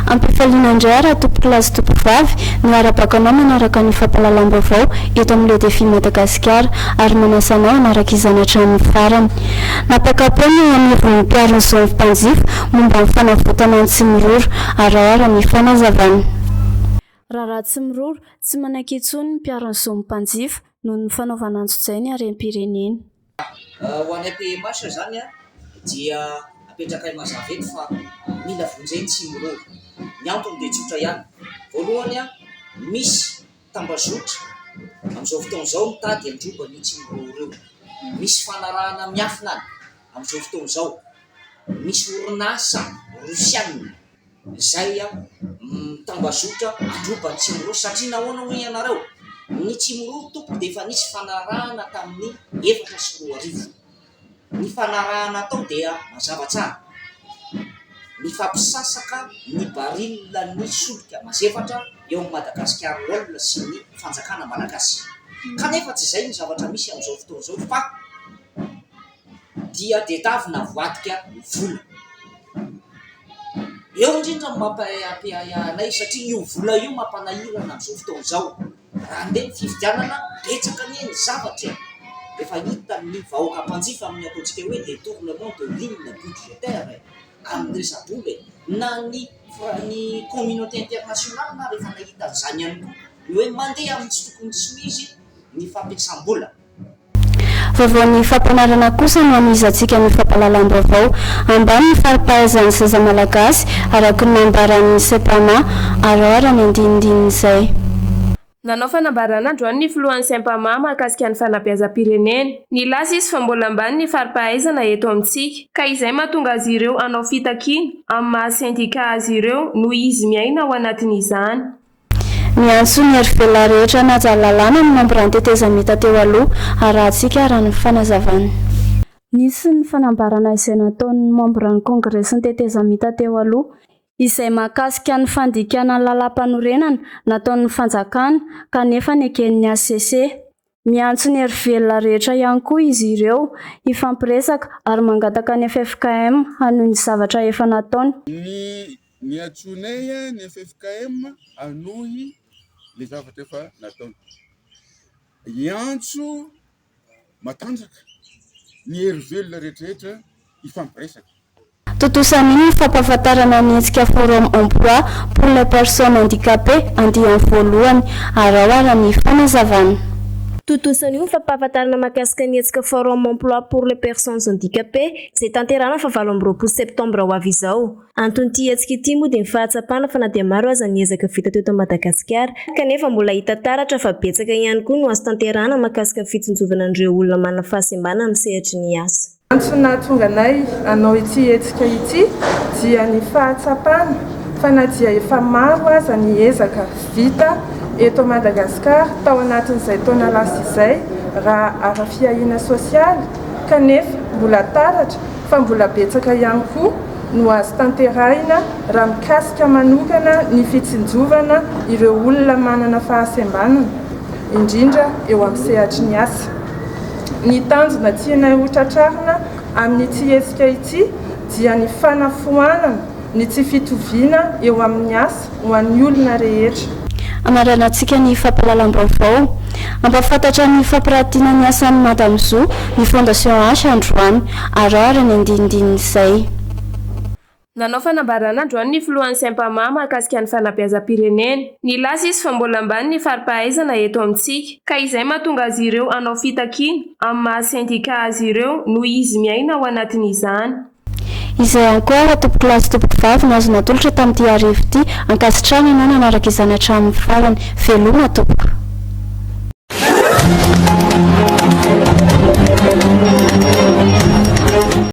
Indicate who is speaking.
Speaker 1: Ampifaliana indray raha tompokolahy sy tompokovavy no arabako anao manaraka ny fampahalalam-baovao eto amin'ny Le Défi Madagasikara ary manasa anao hanaraka izany hatramin'ny farany. Nampaka-peo ny eo anivon'ny mpiaro ny zon'ny mpanjifa momba ny fanavotana ny Tsimiroro. Araho ary ny fanazavana. Raharaha Tsimiroro, tsy manaiky intsony ny mpiaro ny zon'ny mpanjifa noho ny fanaovana antsojay ny harem-pirenena.
Speaker 2: Ho anay PMH izany dia apetrakay mazava eto fa mila vonjeny Tsimiroro. Ny antony dia tsotra ihany. Voalohany, misy tambazotra amin'izao fotoana izao mitady handroba an'io Tsimiroro io. Misy fanarahana miafina any amin'izao fotoana izao. Misy orinasa rosiana izay mitambazotra handroba an'i Tsimiroro satria nahoana hoy ianareo? Ny Tsimiroro tompoko dia efa nisy fanarahana tamin'ny 2004. Ny fanarahana atao dia mazava tsara, mifampisasaka ny baril ny solika mazefatra eo amin'i Madagasikara Oil sy ny fanjakana malagasy. Kanefa tsy izay ny zavatra misy amin'izao fotoana izao fa dia tedavina voadika vola. Eo indrindra no mampiahiahy anay satria io vola io mampanahirana amin'izao fotoana izao. Raha handeha ny fifidianana, betsaka anie ny zavatra e! Efa hitan'ny vahoaka mpanjifa amin'ny ataontsika hoe détournement de ligne budgétaire e, amin'ny resa-bola e! Na ny ny communauté internationale ary efa nahita an'izany ihany koa, ny hoe mandeha amin'ny tsy tokony tsy ho izy ny fampiasam-bola.
Speaker 1: Vaovaon'ny fampianarana kosa no hanohizantsika ny fampahalalam-baovao. Ambany ny fari-pahaizan'ny zaza malagasy, araka ny nambaran'ny Sempama. Araho ary ny andinindinin'izay.
Speaker 3: Nanao fanambarana androany ny filohan'ny Sempama mahakasika ny fanabeazam-pirenena. Nilaza izy fa mbola ambany ny fari-pahaizana eto amintsika, ka izay mahatonga azy ireo hanao fitakiana amin'ny maha sendika azy ireo noho izy miaina ao anatin'izany.
Speaker 1: Miantso ny herivelona rehetra hanaja ny lalàna ny mambran'ny tetezamita teo aloha, arahantsika raha ny fanazavany. Nisy ny fanambarana izay nataon'ny mambran'ny kongresin'ny tetezamita teo aloha, izay mahakasika ny fandikana ny lalàmpanorenana nataon'ny fanjakana kanefa neken'ny hcc. Miantso ny herivelona rehetra ihany koa izy ireo hifampiresaka ary mangataka ny ffkm hanohy ny zavatra efa nataony.
Speaker 4: Ny niantsoanay ny ffkm hanohy ny zavatra efa nataony. Hiantso matanjaka ny herivelona rehetrarehetra hifampiresaka.
Speaker 1: Tontosa anio ny fampahafantarana ny hetsika Forum Emploi pour les personnes handicapées andiany voalohany. Araho ara ny fanazavana.
Speaker 5: Tontosa anio ny fampahafantarana mahakasika ny hetsika Forum Emploi pour les personnes handicapées izay tanterahina fa 28 septambra ho avy izao. Anton'ity hetsika ity moa dia ny fahatsapana fa na dia maro aza ny ezaka vita teto Madagasikara kanefa mbola hita taratra fa betsaka ihany koa no azo tanterahana mahakasika ny fitsinjovana an'ireo olona manana fahasembana amin'ny sehatry ny asa.
Speaker 6: Antony nahatonga anay hanao ity hetsika ity dia ny fahatsapana fa na dia efa maro aza ny ezaka vita eto Madagasikara tao anatin'izay taona lasa izay raha ara-fiahiana sosialy kanefa mbola taratra fa mbola betsaka ihany koa no azo tanterahina raha mikasika manokana ny fitsinjovana ireo olona manana fahasembanana, indrindra eo amin'ny sehatry ny asa. Ny tanjona tianay ho tratrarina amin'ity hetsika ity dia ny fanafoanana ny tsy fitoviana eo amin'ny asa ho an'ny olona rehetra.
Speaker 1: Hamaranantsika ny fampahalalam-baovao. Hampahafantatra ny fampiratiana ny asan'ny Madame Zo ny Fondation H androany. Araho ary ny andinindinin'izay.
Speaker 3: Nanao fanambarana androany ny filohan'ny Sempama mahakasika ny fanabeazam-pirenena. Nilaza izy fa mbola ambany ny fari-pahaizana eto amintsika, ka izay mahatonga azy ireo hanao fitakiana amin'ny maha sendika azy ireo noho izy miaina ao anatin'izany.
Speaker 1: Izay ihany koa ary tompokolahy sy tompokovavy no azo natolotra tamin'ity hariva ity. Ankasitrahana ianao nanaraka izany hatramin'ny farany. Veloma tompoko.